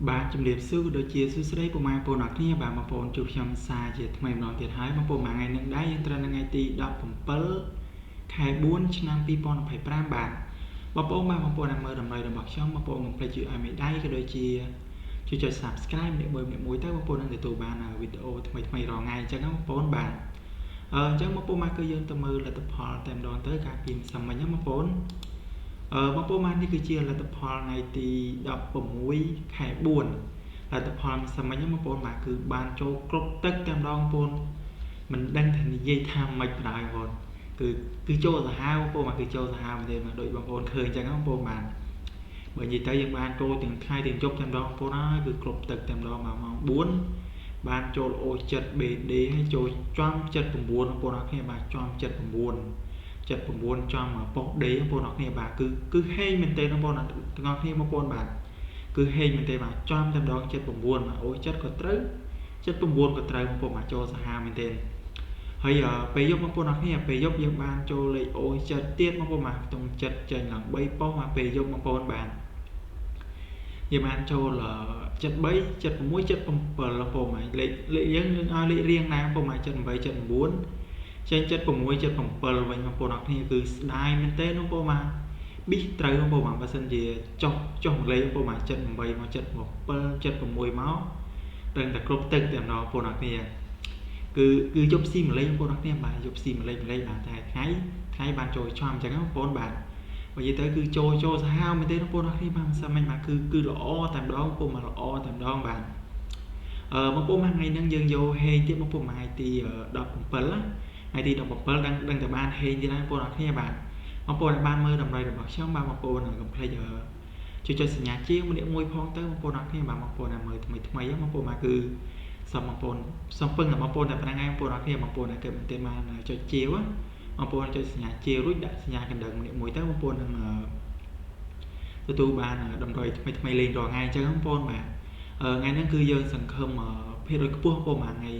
បាទជំរាបសួរដូចជាសួស្តីពុកម៉ែបងប្អូនអរគ្នាបាទបងប្អូនជួបខ្ញុំសាជាថ្មីម្ដងទៀតហើយបងប្អូនមួយថ្ងៃនឹងដែរយើងត្រូវនៅថ្ងៃទី17ខែ4ឆ្នាំ2025បាទបងប្អូនបាទបងប្អូនដែលមើលតម្រុយរបស់ខ្ញុំបងប្អូនកុំភ្លេចជួយឲ្យមេដៃក៏ដូចជាជួយចុច Subscribe ម្នាក់មួយម្នាក់មួយទៅបងប្អូននឹងទទួលបានវីដេអូថ្មីថ្មីរាល់ថ្ងៃអញ្ចឹងបងប្អូនបាទអញ្ចឹងបងប្អូនមកគឺយើងទៅមើលលទ្ធផលតែម្ដងទៅកាលពីម្សិលមិញបងប្អូនអឺបងប្អូនបាទនេះគឺជាលទ្ធផលថ្ងៃទី16ខែ4លទ្ធផលម្សិលមិញបងប្អូនបាទគឺបានចូលគ្រប់ទឹកតែម្ដងបងប្អូនមិនដឹងថានិយាយថាម៉េចបណ្ដោយបងប្អូនគឺចូលសាហាវបងប្អូនបាទគឺចូលសាហាវមែនទេបាទដូចបងប្អូនឃើញអញ្ចឹងបងប្អូនបាទបើនិយាយទៅយើងបានចូលទាំងថ្ងៃទាំងយប់តែម្ដងបងប្អូនហើយគឺគ្រប់ទឹកតែម្ដងមកម៉ោង4បានចូល O7 BD ហើយចូលចំ79បងប្អូនអរគ្នាបាទចំ79 79ចំប៉ុស្តិ៍ D បងប្អូនអរគ្នាបាទគឺហេងមែនទេបងប្អូនទាំងអស់គ្នាបងប្អូនបាទគឺហេងមែនទេបាទចំតែម្ដង79បាទអូ7ក៏ត្រូវ79ក៏ត្រូវបងប្អូនបាទចូលសាហាវមែនទេហើយពេលយប់បងប្អូនអរគ្នាពេលយប់យើងបានចូលលេខអូ7ទៀតបងប្អូនបាទខ្ទង់7ចេញឡើង3ប៉ុស្តិ៍មកពេលយប់បងប្អូនបាទយើងបានចូល73 76 77បងប្អូនបាទលេខយើងយើងឲ្យលេខរៀងដែរបងប្អូនបាទ78 79ចេញ76 77វិញបងប្អូនអរគ្នាគឺស្ដាយមែនទេបងប្អូនបាទប៊ីសត្រូវបងប្អូនបាទបើសិនជាចុះមួយលេខបងប្អូនបាទ78មក77 76មកដឹងតែគ្រប់ទឹកតែម្ដងបងប្អូនអរគ្នាគឺយប់ស៊ីម្លេងបងប្អូនអរគ្នាបាទយប់ស៊ីម្លេងម្លេងបាទតែថ្ងៃបានចូលចំអញ្ចឹងបងប្អូនបាទបើនិយាយទៅគឺចូលសាហាវមែនទេបងប្អូនអរគ្នាបាទមិនសិនមិញបាទគឺល្អតែម្ដងបងប្អូនបាទល្អតែម្ដងបាទអឺបងប្អូនបាទថ្ងៃហ្នឹងយើងយកហេងទៀតបងប្អូនថ្ងៃទី17ណាថ្ងៃទី17ដឹងតែបានហេងទៀតហើយបងប្អូនអរគ្នាបាទបងប្អូនបានមើលតម្រុយរបស់ខ្ញុំបាទបងប្អូនកុំភ្លេចជួយចុចសញ្ញាជាងម្នាក់មួយផងទៅបងប្អូនអរគ្នាបាទបងប្អូនដែលមើលថ្មីថ្មីបងប្អូនបាទគឺសូមបងប្អូនសូមពឹងដល់បងប្អូនតែប៉ុណ្្នឹងឯងបងប្អូនអរគ្នាបងប្អូនដែលគេមិនទេបានចុចជាវបងប្អូនចុចសញ្ញាជារួចដាក់សញ្ញាកណ្ដឹងម្នាក់មួយទៅបងប្អូននឹងទទួលបានតម្រុយថ្មីថ្មីលេងរាល់ថ្ងៃអញ្ចឹងបងប្អូនបាទថ្ងៃហ្នឹងគឺយើងសង្ឃឹមភាគរយខ្ពស់បងប្អូនបាទថ្ងៃ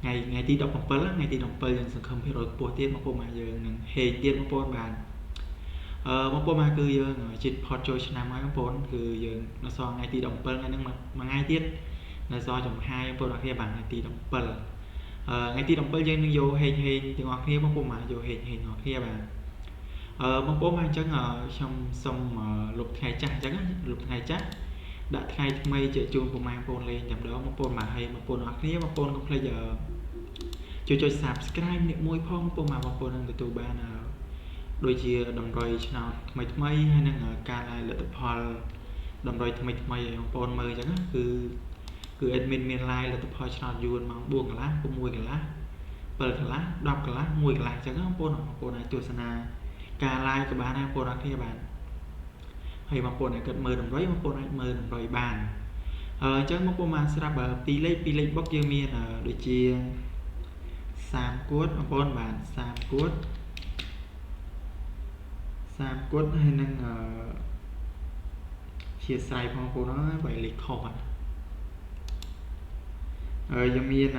ទី17ថ្ងៃទី17យើងសង្ឃឹមភាគរយខ្ពស់ទៀតបងប្អូនបាទយើងនឹងហេងទៀតបងប្អូនបាទអឺបងប្អូនបាទគឺយើងជិតផុតចូលឆ្នាំហើយបងប្អូនគឺយើងនៅសល់ថ្ងៃទី17ថ្ងៃហ្នឹងមួយថ្ងៃទៀតនៅសល់ចំហាយបងប្អូនអរគ្នាបាទថ្ងៃទី17អឺថ្ងៃទី17យើងនឹងយកហេងហេងទាំងអស់គ្នាបងប្អូនបាទយកហេងហេងទាំងអស់គ្នាបាទអឺបងប្អូនបាទអញ្ចឹងខ្ញុំសូមលុបថ្ងៃចាស់អញ្ចឹងលុបថ្ងៃចាស់ដាក់ថ្ងៃថ្មីជាជូនពុកម៉ែបងប្អូនលេងតែម្ដងបងប្អូនបាទហើយបងប្អូនអរគ្នាបងប្អូនកុំភ្លេចជួយចុច Subscribe អ្នកមួយផងបងប្អូនបាទបងប្អូននឹងទទួលបានដូចជាតម្រុយឆ្នោតថ្មីថ្មីហើយនឹងការឡាយលទ្ធផលតម្រុយថ្មីថ្មីឲ្យបងប្អូនមើលអញ្ចឹងគឺ admin មាន live លទ្ធផលឆ្នោតយួនម៉ោង4កន្លះ6កន្លះ7កន្លះ10កន្លះ1កន្លះអញ្ចឹងបងប្អូនបងប្អូនអាចទស្សនាការ live ក៏បានដែរបងប្អូនអរគ្នាបាទហើយបងប្អូនដែលគិតមើលតម្រុយបងប្អូនអាចមើលតម្រុយបានអញ្ចឹងបងប្អូនបានស្រាប់ពីរលេខពីរលេខបុកយើងមានដូចជា30គួតបងប្អូនបាទ30គួត30គួតហើយនឹងអឺជាស្រ័យបងប្អូនអើយបើលេខខុសហើយយើងមាន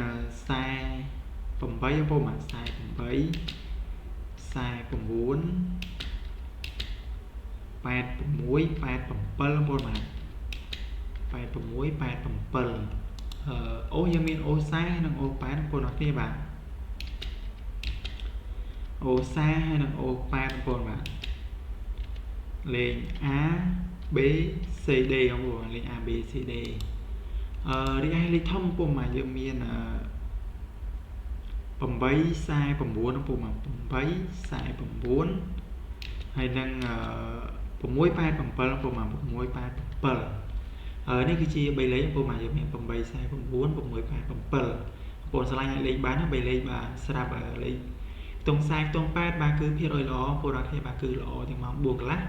48បងប្អូនបាទ48 49 86 87បងប្អូនបាទ86 87អឺអូយើងមានអូ40និងអូ8បងប្អូនអរគ្នាបាទអូ40ហើយនិងអូ8បងប្អូនបាទលេខ A B C D បងប្អូនលេខ A B C D អឺរីឯលេខធំបងប្អូនបាទយើងមាន8 49បងប្អូនបាទ8 49ហើយនឹង687បងប្អូនបាទ687ហើយនេះគឺជា3លេខបងប្អូនបាទយើងមាន8 49 687បងប្អូនឆ្លាញ់ឲ្យលេខបានណា3លេខបាទស្រាប់លេខខ្ទង់40ខ្ទង់8បាទគឺភាគរយល្អបងប្អូនអរគ្នាបាទគឺល្អទាំងម៉ោង4កន្លះ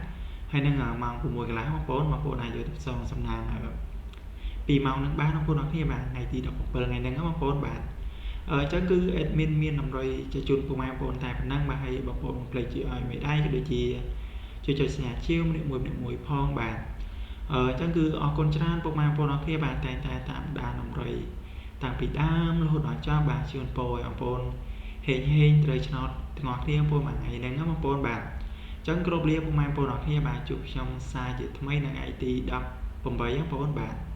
ហើយនឹងម៉ោង6កន្លះបងប្អូនបងប្អូនអាចយកទៅផ្សងសំណាង2ម៉ោងនឹងបានបងប្អូនអរគ្នាបាទថ្ងៃទី17ថ្ងៃហ្នឹងបងប្អូនបាទអញ្ចឹងគឺ admin មានតម្រុយជាជូនពុកម៉ែបងប្អូនតែប៉ុណ្ណឹងបាទហើយបងប្អូនកុំភ្លេចជួយឲ្យមេដៃក៏ដូចជាជួយចុចសញ្ញាជាវម្នាក់មួយម្នាក់មួយផងបាទអញ្ចឹងគឺអរគុណច្រើនពុកម៉ែបងប្អូនអរគ្នាបាទតែងតែតាមដានតម្រុយតាំងពីដើមរហូតដល់ចប់បាទជូនពរឲ្យបងប្អូនហេងហេងត្រូវឆ្នោតទាំងអស់គ្នាបងប្អូនមួយថ្ងៃហ្នឹងបងប្អូនបាទអញ្ចឹងគ្រប់លាពុកម៉ែបងប្អូនអរគ្នាបាទជួបខ្ញុំសាជាថ្មីនៅថ្ងៃទី18បងប្អូនបាទ។